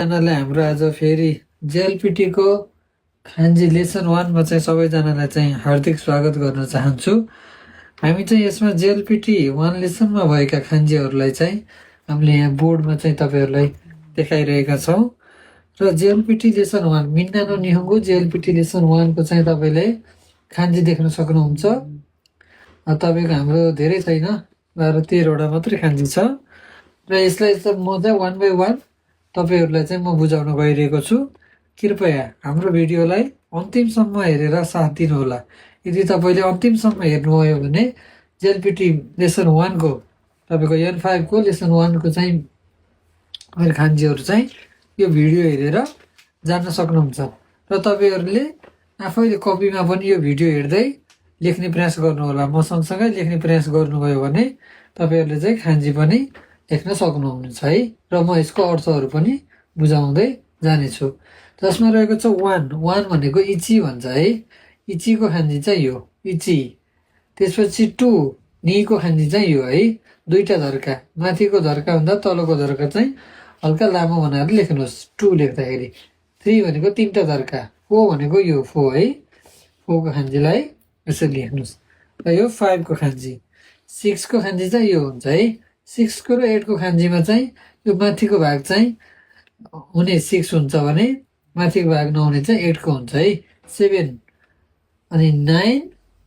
सबैजनालाई हाम्रो आज फेरि जेएलपिटी को खान्जी लेसन 1 मा चाहिँ सबैजनालाई चाहिँ हार्दिक स्वागत गर्न चाहन्छु। हामी चाहिँ यसमा जेएलपिटी 1 लेसनमा भएका खान्जीहरूलाई चाहिँ हामीले यहाँ बोर्डमा चाहिँ तपाईहरुलाई देखाइरहेका छौं। र जेएलपिटी लेसन 1 मिन्ना नो निहोंगो जेएलपिटी लेसन 1 को चाहिँ तपाईले खान्जी देख्न सक्नुहुन्छ। तपाईको हाम्रो धेरै छैन, 12-13 वटा मात्रै खान्जी छ र यसलाई चाहिँ म चाहिँ 1 बाइ 1 तपाईहरुलाई चाहिँ म बुझाउन गइरहेको छु। कृपया हाम्रो भिडियोलाई अन्तिमसम्म हेरेर साथ दिनुहोला। यदि तपाईले अन्तिमसम्म हेर्नुभयो भने जेएलपिटी लेसन 1 को तपाईको N5 को लेसन 1 को चाहिँ मेरो खान्जीहरु चाहिँ यो भिडियो हेरेर जान्न सक्नुहुन्छ। र तपाईहरुले आफैले कपीमा पनि यो भिडियो हेर्दै लेख्ने प्रयास गर्नुहोला। म सँगसँगै लेख्ने प्रयास गर्नुभयो भने तपाईहरुले चाहिँ खान्जी पनि लेख्न सक्नुहुन्छ है। र म यसको अर्थहरु पनि बुझाउँदै जानेछु। जसमा रहेको छ 1 भनेको इची भन्छ है। इची को खान्जी चाहिँ यो इची। त्यसपछि 2 नि को खान्जी चाहिँ यो है। दुईटा धर्का, माथिको धर्का भन्दा तलको धर्का चाहिँ हल्का लामो बनाएर लेख्नुस् 2 लेख्दाखेरि। 3 भनेको तीनटा धर्का, 4 भनेको यो 4 है। 4 को खान्जीलाई यसरी लेख्नुस्। र यो 5 को खान्जी। 6 को खान्जी चाहिँ यो हुन्छ है। 6 को र 8 को खान्जीमा चाहिँ यो माथिको भाग चाहिँ हुने 6 हुन्छ भने माथिको भाग नहुने चाहिँ 8 को हुन्छ है। 7 अनि 9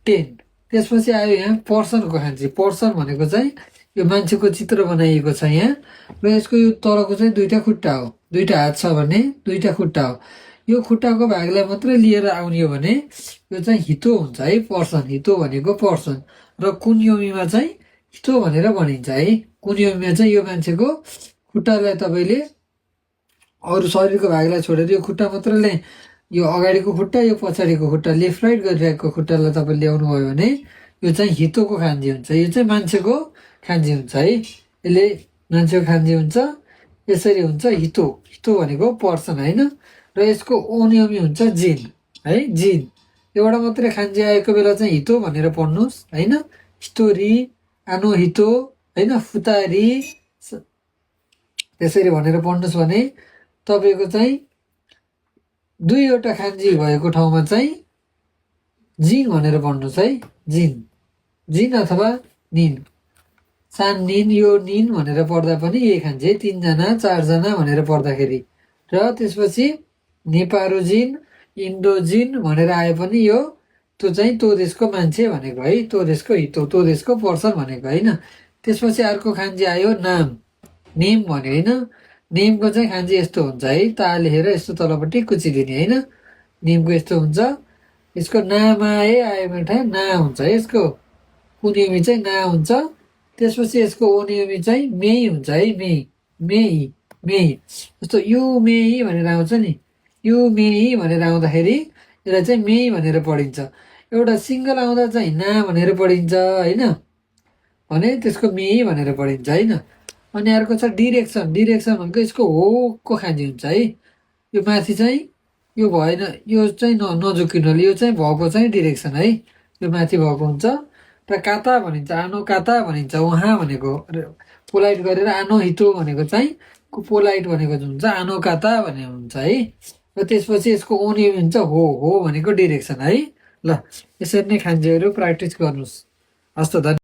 10। त्यसपछि आयो यहाँ पर्सन को खान्जी। पर्सन भनेको चाहिँ यो मान्छेको चित्र बनाइएको छ यहाँ। र यसको यो तलको चाहिँ दुईटा खुट्टा हो। दुईटा हात छ भने दुईटा खुट्टा हो। यो खुट्टाको भागलाई मात्रै लिएर आउने हो भने यो चाहिँ हितो हुन्छ है। पर्सन, हितो भनेको पर्सन। र कुन्योमीमा चाहिँ हितो भनेर भनिन्छ है। कुन्योमीमा चाहिँ यो मान्छेको खुट्टालाई तपाईले अरु शरीरको भागलाई छोडेर यो खुट्टा मात्रले, यो अगाडिको खुट्टा यो पछाडिको खुट्टा लेफ्ट राइट गरिरहेको खुट्टालाई तपाईले ल्याउनु भयो भने यो चाहिँ हितोको खान्जी हुन्छ। यो चाहिँ मान्छेको खान्जी हुन्छ है। यसले मान्छेको खान्जी हुन्छ। यसरी हुन्छ हितो। हितो भनेको पर्सन हैन। र यसको ओनियोमी हुन्छ जिन है। जिन एउटा मात्रै खान्जी आएको बेला चाहिँ हितो भनेर पढ्नुस् हैन। हितोरी, आनो हितो हैन, फुतारी त्यसरी भनेर पढ्नुस् भने तपाईको चाहिँ दुईवटा खान्जी भएको ठाउँमा चाहिँ जिन भनेर पढ्नुस् है। जिन, जिन अथवा निन। सान निन, यो निन भनेर पढ्दा पनि यही खान्जी है। 3 जना 4 जना भनेर पढ्दाखेरि। र त्यसपछि नेपारो जिन, इन्डो जिन भनेर आए पनि यो त्यो चाहिँ त्यो देशको मान्छे भनेको है। त्यो देशको हितो, त्यो देशको पर्सन भनेको हैन। त्यसपछि अर्को खान्जी आयो नाम। नेम भन्यो हैन। नेमको चाहिँ खान्जी यस्तो हुन्छ है। ता लेखेर यस्तो तलपट्टि कुचिदिने हैन। नेमको यस्तो हुन्छ। यसको नामाए आयो मेठा ना हुन्छ है। यसको कुन्योमी चाहिँ ना हुन्छ। त्यसपछि यसको ओनियोमी चाहिँ मेई हुन्छ है। मेई, मेई, मेई। जस्तो यु मेई भनेर आउँछ नि। यु मेई भनेर आउँदाखेरि यसलाई चाहिँ मेई भनेर पढिन्छ। एउटा सिंगल आउँदा चाहिँ ना भनेर पढिन्छ हैन। भने त्यसको मेई भनेर पढिन्छ हैन। अनि अर्को छ डिरेक्सन। डिरेक्सन भनेको यसको हो को खान्जी हुन्छ है। यो माथि चाहिँ यो भएन, यो चाहिँ नझुकिनु, यो चाहिँ भएको चाहिँ डिरेक्सन है। यो माथि भएको हुन्छ। र काता भनिन्छ, आनो काता भनिन्छ। उहाँ भनेको पोलाइट गरेर आनो हितो भनेको चाहिँ पोलाइट भनेको हुन्छ आनो काता भन्ने हुन्छ है। र त्यसपछि यसको ओनियोमी हुन्छ हो। हो भनेको डिरेक्सन है। ल यसरी नै खान्जीहरु प्र्याक्टिस गर्नुस्। हस्त।